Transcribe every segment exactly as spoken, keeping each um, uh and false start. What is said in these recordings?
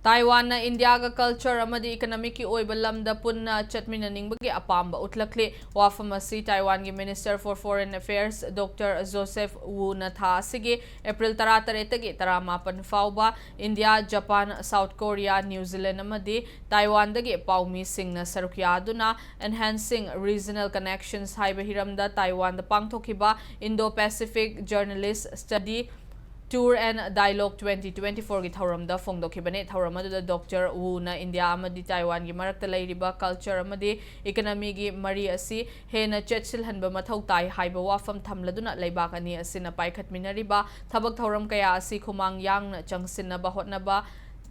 ꯇꯥꯏꯋꯥꯟꯅ ꯏꯟꯗꯤꯌꯥꯒ culture ꯑꯃꯗꯤ ꯏꯀꯅꯣꯃꯤꯛꯀꯤ ꯑꯣꯏꯕ ꯂꯝꯗ ꯄꯨꯟꯅ ꯆꯠꯃꯤꯟꯅꯅꯤꯡꯕꯒꯤ ꯑꯄꯥꯝꯕ ꯎꯠꯂꯛꯂꯤ꯫ ꯋꯥꯐꯝ ꯑꯁꯤ ꯇꯥꯏꯋꯥꯟꯒꯤ minister for foreign affairs doctor Joseph ꯋꯨꯅ ꯊꯥ ꯑꯁꯤꯒꯤ ꯑꯦꯄ꯭ꯔꯤꯜ ꯇꯔꯥꯇꯔꯦꯠꯇꯒꯤ ꯇꯔꯥꯃꯥꯄꯟ ꯐꯥꯎꯕ India, Japan, South Korea, New Zealand ꯑꯃꯗꯤ ꯇꯥꯏꯋꯥꯟꯗꯒꯤ ꯄꯥꯎꯃꯤꯁꯤꯡꯅ ꯁꯔꯨꯛ ꯌꯥꯗꯨꯅ Enhancing Regional Connections ꯍꯥꯏꯕ ꯍꯤꯔꯝꯗ ꯇꯥꯏꯋꯥꯟꯗ ꯄꯥꯡꯊꯣꯛꯈꯤꯕ Indo-Pacific Journalist Study Tour and Dialogue twenty twenty-fourꯒꯤ ꯊꯧꯔꯝꯗ ꯐꯣꯡꯗꯣꯛꯈꯤꯕꯅꯤ꯫ ꯊꯧꯔꯝ ꯑꯗꯨꯗ ꯗꯣꯛꯇꯔ ꯋꯨꯅ ꯏꯟꯗꯤꯌꯥ ꯑꯃꯗꯤ ꯇꯥꯏꯋꯥꯟꯒꯤ ꯃꯔꯛꯇ ꯂꯩꯔꯤꯕ ꯀꯜꯆꯔ ꯑꯃꯗꯤ ꯏꯀꯅꯃꯤꯒꯤ ꯃꯔꯤ ꯑꯁꯤ ꯍꯦꯟꯅ ꯆꯦꯠꯁꯤꯜꯍꯟꯕ ꯃꯊꯧ ꯇꯥꯏ ꯍꯥꯏꯕ ꯋꯥꯐꯝ ꯊꯝꯂꯗꯨꯅ ꯂꯩꯕꯥꯛ ꯑꯅꯤ ꯑꯁꯤꯅ ꯄꯥꯏꯈꯠꯃꯤꯟꯅꯔꯤꯕ ꯊꯕꯛ ꯊꯧꯔꯝ ꯀꯌꯥ ꯑꯁꯤ ꯈꯨꯃꯥꯡ ꯌꯥꯡꯅ ꯆꯪꯁꯤꯟꯅꯕ ꯍꯣꯠꯅꯕ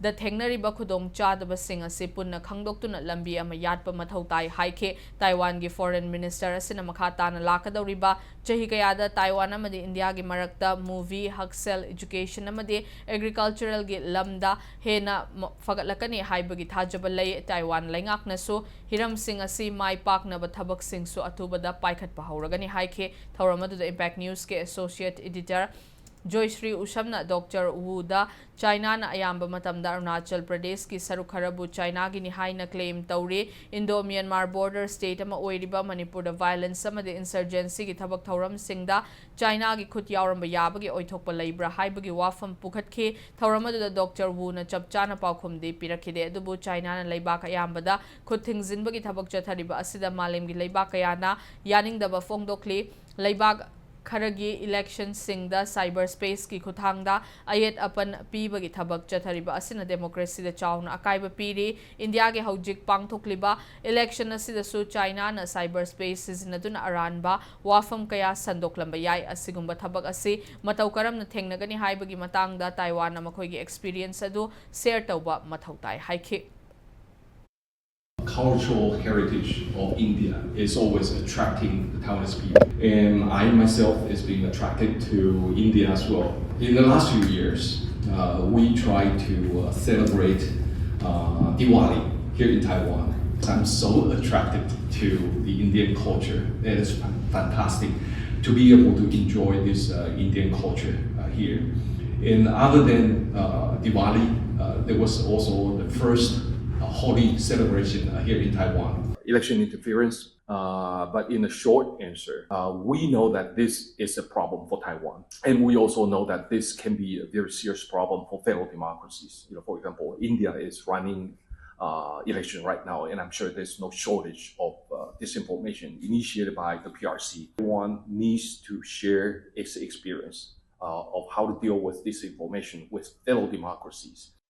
ꯗ ꯊꯦꯡꯅꯔꯤꯕ ꯈꯨꯗꯣꯡꯆꯥꯗꯕꯁꯤꯡ ꯑꯁꯤ ꯄꯨꯟꯅ ꯈꯪꯗꯣꯛꯇꯨꯅ ꯂꯝꯕꯤ ꯑꯃ ꯌꯥꯠꯄ ꯃꯊꯧ ꯇꯥꯏ ꯍꯥꯏꯈꯤ꯫ ꯇꯥꯏꯋꯥꯟꯒꯤ ꯐꯣꯔꯦꯟ ꯃꯤꯅꯤꯁꯇꯔ ꯑꯁꯤꯅ ꯃꯈꯥ ꯇꯥꯅ ꯂꯥꯛꯀꯗꯧꯔꯤꯕ ꯆꯍꯤ ꯀꯌꯥꯗ ꯇꯥꯏꯋꯥꯟ ꯑꯃꯗꯤ ꯏꯟꯗꯤꯌꯥꯒꯤ ꯃꯔꯛꯇ ꯃꯨꯚꯤ, ꯍꯛꯁꯦꯜ, ꯏꯖꯨꯀꯦꯁꯟ ꯑꯃꯗꯤ ꯑꯦꯒ꯭ꯔꯤꯀꯜꯆꯔꯦꯜꯒꯤ ꯂꯝꯗ ꯍꯦꯟꯅ ꯃ-, ꯐꯒꯠꯂꯛꯀꯅꯤ ꯍꯥꯏꯕꯒꯤ ꯊꯥꯖꯕ ꯂꯩ꯫ ꯇꯥꯏꯋꯥꯟ ꯂꯩꯉꯥꯛꯅꯁꯨ ꯍꯤꯔꯝꯁꯤꯡ ꯑꯁꯤ ꯃꯥꯏ ꯄꯥꯛꯅꯕ ꯊꯕꯛꯁꯤꯡꯁꯨ ꯑꯊꯨꯕꯗ ꯄꯥꯏꯈꯠꯄ ꯍꯧꯔꯒꯅꯤ ꯍꯥꯏꯈꯤ꯫ ꯊꯧꯔꯝ ꯑꯗꯨꯗ ꯏꯝꯄꯦꯛ ꯅ꯭ꯌꯨꯁꯀꯤ ꯑꯦꯁꯣꯁꯤꯌꯦꯠ ꯏꯗꯤꯇꯔ ꯖꯣꯏꯁ꯭ꯔꯤ ꯎꯁꯝꯅ ꯗꯣꯛꯇꯔ ꯋꯨꯗ ꯆꯥꯏꯅꯥꯅ ꯑꯌꯥꯝꯕ ꯃꯇꯝꯗ ꯑꯔꯨꯅꯥꯆꯜ ꯄ꯭ꯔꯗꯦꯁꯀꯤ ꯁꯔꯨꯛ ꯈꯔꯕꯨ ꯆꯥꯏꯅꯥꯒꯤꯅꯤ ꯍꯥꯏꯅ ꯀ꯭ꯂꯦꯝ ꯇꯧꯔꯤ꯫ ꯏꯟꯗꯣ ꯃ꯭ꯌꯥꯟꯃꯥꯔ ꯕꯣꯔꯗꯔ ꯁ꯭ꯇꯦꯠ ꯑꯃ ꯑꯣꯏꯔꯤꯕ ꯃꯅꯤꯄꯨꯔꯗ ꯚꯥꯏꯑꯣꯂꯦꯟꯁ ꯑꯃꯗꯤ ꯏꯟꯁꯔꯖꯦꯟꯁꯤꯒꯤ ꯊꯕꯛ ꯊꯧꯔꯝꯁꯤꯡꯗ ꯆꯥꯏꯅꯥꯒꯤ ꯈꯨꯠ ꯌꯥꯎꯔꯝꯕ ꯌꯥꯕꯒꯤ ꯑꯣꯏꯊꯣꯛꯄ ꯂꯩꯕ꯭ꯔꯥ ꯍꯥꯏꯕꯒꯤ ꯋꯥꯐꯝ ꯄꯨꯈꯠꯈꯤ꯫ ꯊꯧꯔꯝ ꯑꯗꯨꯗ ꯗꯣꯛꯇꯔ ꯋꯨꯅ ꯆꯞ ꯆꯥꯅ ꯄꯥꯎꯈꯨꯝꯗꯤ ꯄꯤꯔꯛꯈꯤꯗꯦ, ꯑꯗꯨꯕꯨ ꯆꯥꯏꯅꯥꯅ ꯂꯩꯕꯥꯛ ꯑꯌꯥꯝꯕꯗ ꯈꯨꯠ ꯊꯤꯡꯖꯤꯟꯕꯒꯤ ꯊꯕꯛ ꯆꯠꯊꯔꯤꯕ ꯑꯁꯤꯗ ꯃꯥꯂꯦꯝꯒꯤ ꯂꯩꯕꯥꯛ ꯀꯌꯥꯅ ꯌꯥꯅꯤꯡꯗꯕ ꯐꯣꯡꯗꯣꯛꯂꯤ꯫ ꯂꯩꯕꯥꯛ ꯈꯔꯒꯤ ꯏꯂꯦꯛꯁꯟꯁꯤꯡꯗ ꯁꯥꯏꯕꯔ ꯁ꯭ꯄꯦꯁꯀꯤ ꯈꯨꯠꯊꯥꯡꯗ ꯑꯌꯦꯠ ꯑꯄꯟ ꯄꯤꯕꯒꯤ ꯊꯕꯛ ꯆꯠꯊꯔꯤꯕ ꯑꯁꯤꯅ ꯗꯦꯃꯣꯀ꯭ꯔꯦꯁꯤꯗ ꯆꯥꯎꯅ ꯑꯀꯥꯏꯕ ꯄꯤꯔꯤ꯫ ꯏꯟꯗꯤꯌꯥꯒꯤ ꯍꯧꯖꯤꯛ ꯄꯥꯡꯊꯣꯛꯂꯤꯕ ꯏꯂꯦꯛꯁꯟ ꯑꯁꯤꯗꯁꯨ ꯆꯥꯏꯅꯥꯅ ꯁꯥꯏꯕꯔ ꯁ꯭ꯄꯦꯁ ꯁꯤꯖꯤꯟꯅꯗꯨꯅ ꯑꯔꯥꯟꯕ ꯋꯥꯐꯝ ꯀꯌꯥ ꯁꯟꯗꯣꯛꯂꯝꯕ ꯌꯥꯏ꯫ ꯑꯁꯤꯒꯨꯝꯕ ꯊꯕꯛ ꯑꯁꯤ ꯃꯇꯧ ꯀꯔꯝꯅ ꯊꯦꯡꯅꯒꯅꯤ ꯍꯥꯏꯕꯒꯤ ꯃꯇꯥꯡꯗ ꯇꯥꯏꯋꯥꯟꯅ ꯃꯈꯣꯏꯒꯤ ꯑꯦꯛꯁꯄꯤꯔꯤꯌꯦꯟꯁ ꯑꯗꯨ ꯁꯦꯌꯔ ꯇꯧꯕ ꯃꯊꯧ ꯇꯥꯏ ꯍꯥꯏꯈꯤ꯫ Cultural heritage of India is always attracting the Taiwanese people. And I myself is being attracted to India as well. In the last few years, uh, we try to uh, celebrate uh, Diwali here in Taiwan. I'm so attracted to the Indian culture. It is fan- fantastic to be able to enjoy this uh, Indian culture uh, here. And other than uh, Diwali, uh, there was also the first uh, Holi celebration uh, here in Taiwan. Election interference, uh, but in a short answer, uh, we know that this is a problem for Taiwan. And we also know that this can be a very serious problem for fellow democracies. You know, for example, India is running uh, election right now, and I'm sure there's no shortage of uh, disinformation initiated by the P R C. Taiwan needs to share its experience uh, of how to deal with disinformation with fellow democracies.